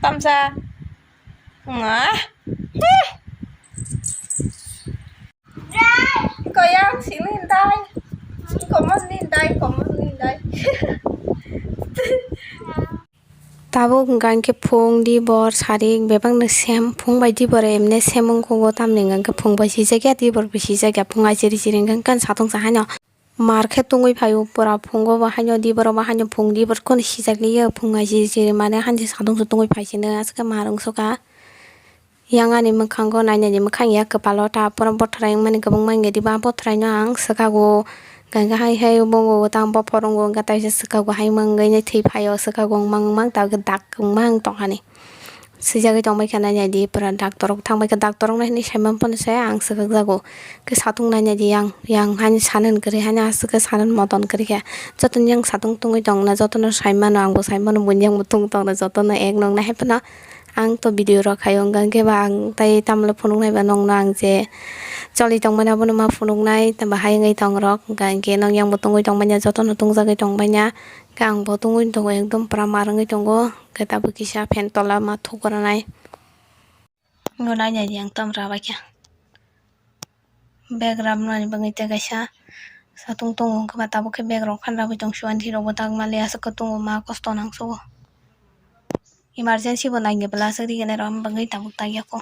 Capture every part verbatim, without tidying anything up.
Tamsa. Nga. Koyang sini dai. Komon ni dai, komon ni dai. Tabuk hwnkha hwnkhe phung dibor sarik bebakno sem, phung bai dibor emne sem wngkhugo, tamni hwnkha hwnkhe phung bai sijakya dibor bai sijakya, phung ai chiri chiri hwnkha hwnkhe satung sa haino mar khe tungwi phaio, pura phungo bo haino diboro bo haino phung dibor kheno sijakliya, phung ai chiri chiri mane haino satung sa tungwi phaisino aswk khe mar wngsukha. Yang ani mwkhango nainani mwkhang ya kwpalo ta pura bothrai wngmani kwbangma wngya diba, bothraino ang swkago, hwnkhe hai hai bongo tang bophor wngo, hwnkhe taisa swkago hai mangwi thwi phaio, swkago wngmang wngmang ta dak wngmang tongkha ni. Swijagwi tongbaikha nainani pura doctor rok thangbaikha, doctor rokno hinwi saiman phano se ang swkakjago. Khe satung nainani yang, yang haino sanan kwrwi haino aswk khe sanan moton kwrwi khe. Jotono yang satung tungwi tongna, jotono saimano, angbo saimano, buini yangbo tung tongna, jotono ek nokna hai phano. Ang to video rok khaio, hwnkha hwnkhe ba ang tei tamle phunuknai ba nokno ang je choli tongmani abono ma phunuknai, bahai wngwi tong rok, hwnkha hwnkhe nok yang bo tongwi tongmani jotono tungjagwi tongmani, hwnkhe ang bo tongwi tongo ekdom pura mar wngwi tongo, hwnkhe tabuk kisa fan tola ma thukrwnai. Ngo nainani ang tamo rabaikha. Bag ramnani bagwi tei kaisa satung tongo, hwnkhe ba tabuk khe bag rok phan ragwi tong suani rok bo tak mali aswk khe tongo ma kosto nang sugo. Emergency bo nainai bwla aswk rignai rok bagwi tabuk tak yako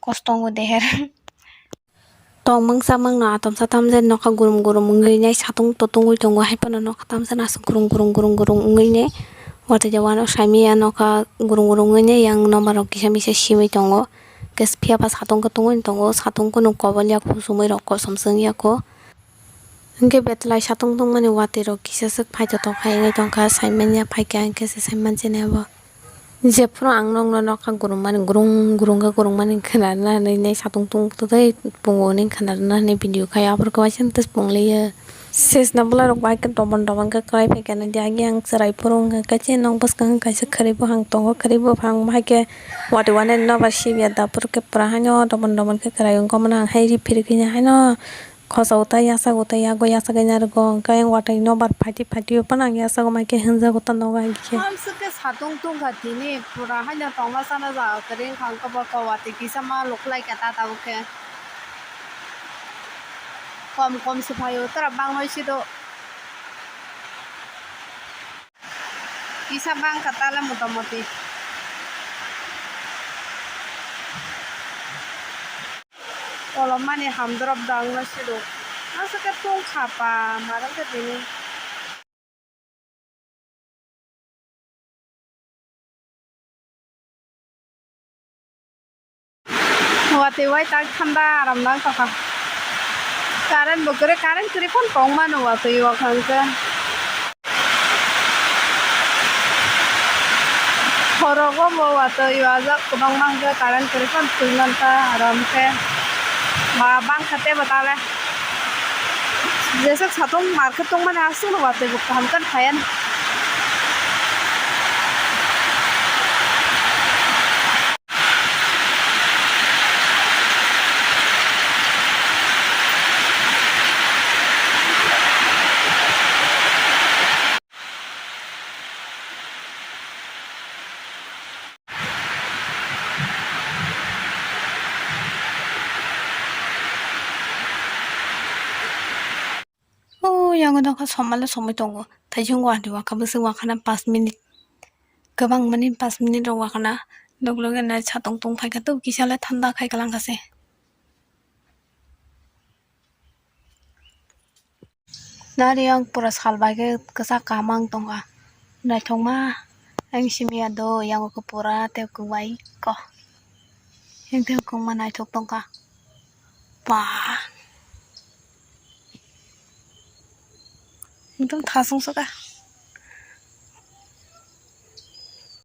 kosto wngo deher. Tongmang chamang no atom satam je nokha gurum gurum wngwi nai satung to tungwi tongo, hai phano nokha tamsa aswk gurum gurum gurum gurum wngwi nai watwi de wano saimanya nokha gurum gurum wngwi nai yang nobar rok kisa misa simi tongo. Phiya ba satung khe tungwi tongo, satung kunu kobol ya, kusumui rok kosom se wngya kho. Hwnkhe betlai satung tungmani watwi rok kisa swk phaithothok khai wngwi tongkha, saimanya phaikha hwnkhe se saimanjani abo. Jephuru ang nokno nokha gurungmani, gurung gurung khe gurungmani khwnarwna hinwi satung tungtwtwi pungo hinwi khwnarwna hinwi video khai, aphuru khe waisa tei pungliya. Sesna bwlarok bai khe dobon dobon khe kwlai phaikha nai di, agi ang chwrai phuru wngkha khe nok bwskango kaisa khwrwi buphang tongo, khwrwi buphang bahai khe watwi wanani nobar sibya da, aphuru khe pura haino dobon dobon khe kwlai wngkha, omono ang hai ri phirikhe haino khosa utai yasak utai yago yasak narwgo, hwnkhe ayang watwi nobar phaidi phaidi phano ang yasago mai khe hwnjago ta nogo agi khe. Amswk khe satung tungkha tini pura haino tongma chana jaga kwrwi wngkha, hwnkhe bo watwi kisa ma luklaikha ta tabuk khe. Kom kom se phaio, tora bangwi sido. Kisa bangkha tala motamoti. Kolom mani hamdrop dangno sido. Aswk khe tungkha pa, marang khe tini. Watwi wai tak thanda aram nang tongkha. Current bo kwrwi, current kwrwi phano tong mano watwi o hwnkhe. Khorogo bo watwi wajak kwbangma hwnkhe current kwrwi phano twi manta aram khe. Ba bangkha tebo tale. Jeswk satung market tongmani aswkno watwi bo kaham khe phaiya. O yango nokha somale somoi tongo. Thaising wadi wakha bwswk wakhana pas minute. Kwbang mani pas minute rok wakhana. Lok loge nai satung tong phaikha tub kisa le thanda khai kalang kha se. Nari ang pura sal bai khe kwchak kaham ang tongkha. Naithokma ang simi ya do, yango khe pura tei kwbai kho. Yang tei kwbangma naithok tongkha. Ba. Ekdom thasung sukha.